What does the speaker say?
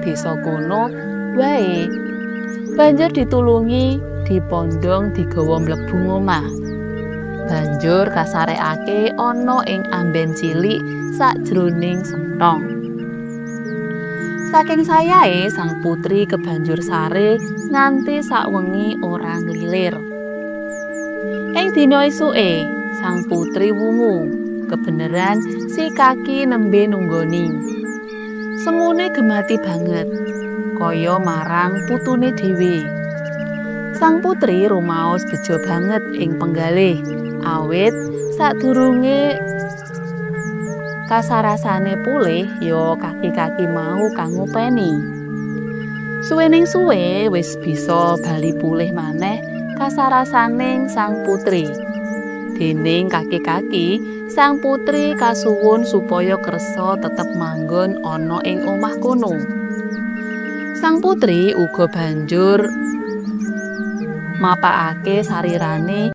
desa kono wae. Banjur ditulungi, dipondhong, digawa mlebu ngomah. Banjur kasarekake ana ing amben cilik sakjroning senthong. Saking sayahe sang putri kebanjur sare nganti sakwengi ora nglilir. Ing dina esuke, sang putri wungu, kebeneran si kaki nembe nunggoni. Semune gemati banget, kaya marang putune dhewe. Sang putri rumaos bejo banget ing penggalih, awit sadurunge kasarasane pulih ya kaki-kaki mau kang ngopeni. Suwening suwe wis bisa bali pulih maneh kasarasaning sang putri. Dening kaki-kaki, sang putri kasuwun supaya kersa tetep manggon ana ing omah kono. Sang putri uga banjur mapakake sarirane.